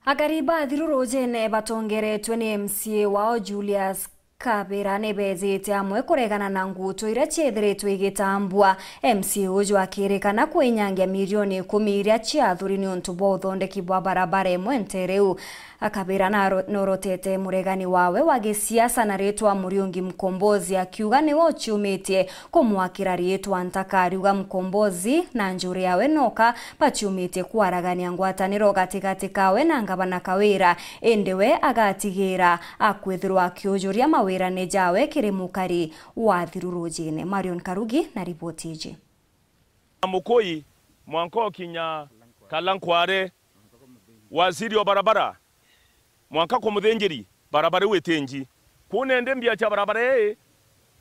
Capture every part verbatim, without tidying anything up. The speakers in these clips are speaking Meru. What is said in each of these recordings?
Akari ba Athiru Rujine batongeretwe ni M C A wao Julius Kabira ni beejite amwe kuregana na nguuto iria ciethiritwe igitambua. M C A uju akirikana kwinyangia milioni ikumi iria ciathuri niuntu bwa uthondeki bwa barabara imwe ntereu. Kabira naro-, norotete muregani wawe wa gisiasa na ritwa Muriungi Mkombozi akiuga niwe uciumitie kumwakira riitwa ntakariuga Mkombozi na njuri yawe noka baciumitie kwaragania ngwataniro gatigati kawe na ngavana Kawira, indi we agatigira akwithirwa akiujuria mawirane jawe kiri mukari wa Athiru Rujine. Marion Karugi na riboti iji. Mukui, mwanka ukinya Kalankware, waziri wa barabara, mwanka kwa muthinjiri, barabara iu itinji. Kuuna indi mbia cia barabara ii,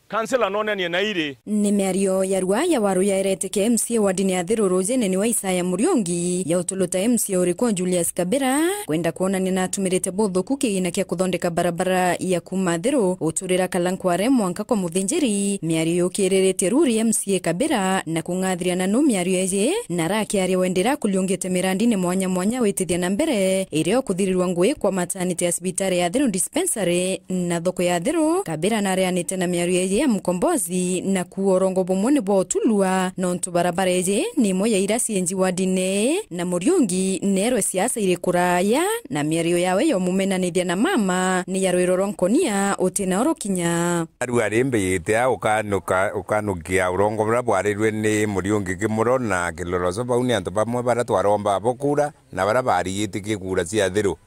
kansela nonanie na iri. Ni miario ya rua ya waru ya ereteke M C A wardini ya Athiru Rujine ni wa Isaya Muriungi, ya utuluta M C A uriku Julius Kabira, kwenda kwonania na atumirite buthuku kigina kia kuthondeka barabara ya kuuma Athiru uturira Kalankware mwanka kwa muthinjiri. Miario yukiriritie ruri M C A Kabira na kung'athiria na nu miario iji, na arakiaria wendera kuliungite mirandine mwanya mwanya witithia na mbere, iria ukuthirirwa ngui kwa maternity ya cibitari ya Athiru dispensary na thoko ya Athiru. Kabira nareanite na miario iji ya Mkombozi na kuuga urongo bumwe ni bwa utulua, nontu barabara iji ni imwe ya iria cienji wardini, na Muriungi neerwe siasa iri kuraya, na miario yawe ya umumenanithia na mama ni ya rwiro rwa nkonia utina urukinya. Aru ari mbiyite a ukanuka, ukanukia urongo buria bwarirwe ni Muriungi Kimuro na Kiloloso. Bau ni antu bamwe baria twaromba bo kura na baria barigitikie kura cia Athiru.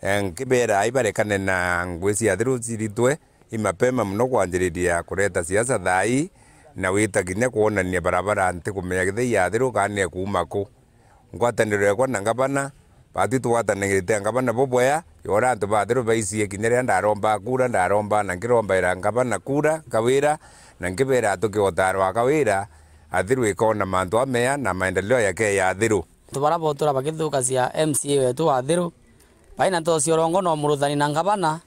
Eh, nkibera ai barekane na ngui cia Athiru ciritwe i mapema mono kwanjiriria kureta siasa thaa ii na wita kinya kwonania barabara ntikumenya kethira i ya Athiru kana ni ya kuuma ku. Ngwataniro yeekwa na ngavana, baatwi tugwatanirite na ngavana bubwea, yora antu ba Athiru baicie kinya riria ndaromba kura, ndaromba na nkirombaira ngavana kura Kawira, na nkibera tukiota arwa Kawira, Athiru ikoona mantu amea na maendeleo yake ya Athiru. Antu baria botura bagithukacia M C A wetu wa Athiru, baina ntocio rongo no muruthani na ngavana,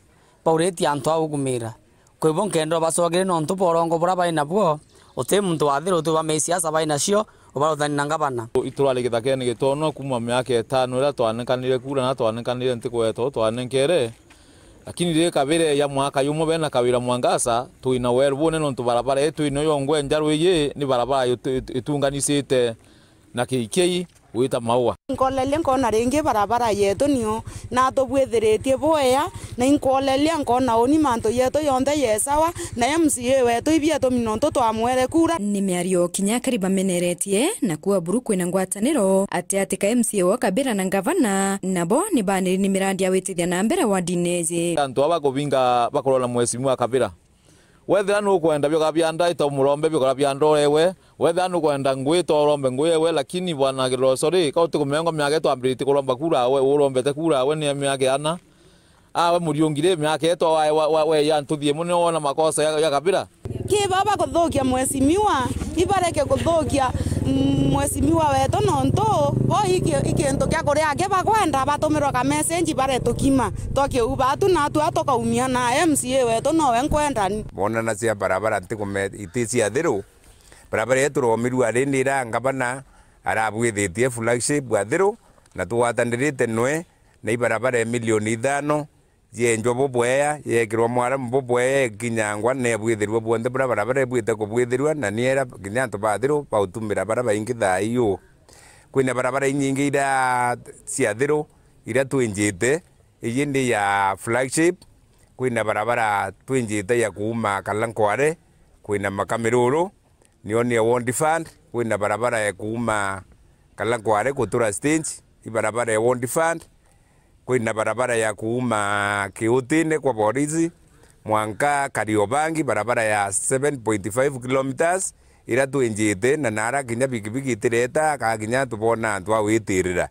bauritie antu a ugumira. Kwi bo nkenda ubacogire nontu bwa urongo buria bai nabuo, uti muntu wa Athiru uti bwa misiasa bai nacio, ubaruthani na ngavana. Iturari githakene gitono kuuma miaka itano iria twanekanire kura na twanekanire ntikweta u twanenkere. Lakini ri kabire ya mwaka yumwe bena Kawira Mwangaza, twina weru bune nontu barabara ii twina yo ngwe njaru iji ni barabara itu-, itu-, itunganisite na K K gwita Maua. Nkoleria nkona ringi barabara yetu niyo natubwithiritie bwea, na inkoleria nkona uni mantu yetu yonthe yesawa, na M C A wetu ibietumi nontu twamwere kura. Ni miario kinya akari bameneretie, na kuua buru kwina ngwataniro ati ati ka M C A wa Kabira na ngavana, nabo ni baniri ni mirandi ya witithia na mbere wardini iji. Antu aba kubinga bakorwa na mheshimiwa Kabira. Wethira nukwenda bioka bia nda, ita umurombe bioka bia nda urewe. Wethira nukwenda ngui, ita urombe ngui ewe, lakini bwana Kiroso ri, ka utikumengo miaka itwambiritie kuromba kura awe, urombete kura awe ni miaka ana. Awe Muriungi ri, miaka itwa wa, wa, wa, we ya ntuthie muno wona makosa ya, ya Kabira. Ki baba kuthukia mheshimiwa, ibareke kuthukia, mm, mheshimiwa wetu nontu bo iki-, ikintu kia kuria aki bakwenda batumirwa ka message baretukima. Twakiuga batu na atua tukaumia na M C A wetu nowe nkwendani. Bonana cia barabara ntikume-, iti cia Athiru. Barabara iria turomirua rindi iria ngavana arabwithitie flagship Athiru, na tugwatanirite nwe na ibarabara ya milioni ithano, yenjwa bubwea, yekirwa mwaramu bubwea, ikinyangwa, nebwithirua bwonthe buria barabara ibwite kubwithirua, na niera kinya antu ba Athiru bautumira baria baingi thaa iu. Kwina barabara inyingi iria cia Athiru iria twinjite, iji ndi ya flagship, kwina barabara twinjite ya kuuma Kalankware, kwina Makamiruru, niyo ni ya Ward Fund, kwina barabara ya kuuma Kalankware gutura stage, i barabara ya Ward Fund, kwina barabara ya kuuma Kiutine kwa borisi, mwanka Kariobangi, barabara ya seven point five kilometres, iria twinjite, na nara kinya bikibiki itireta, ka kinya tubona antu a gwitirira.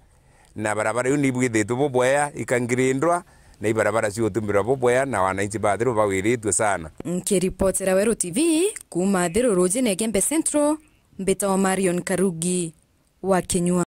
Na barabara iu ni ibwithitwe bubwea, ikangirindwa, na ibarabara ciutumirwa bubwea, na wananchi ba Athiru bawiritue sana. Nkiripotera Weru T V, kuuma Athiru Rujine Igembe Central, mbitagwa Marion Karugi wa Kinyua.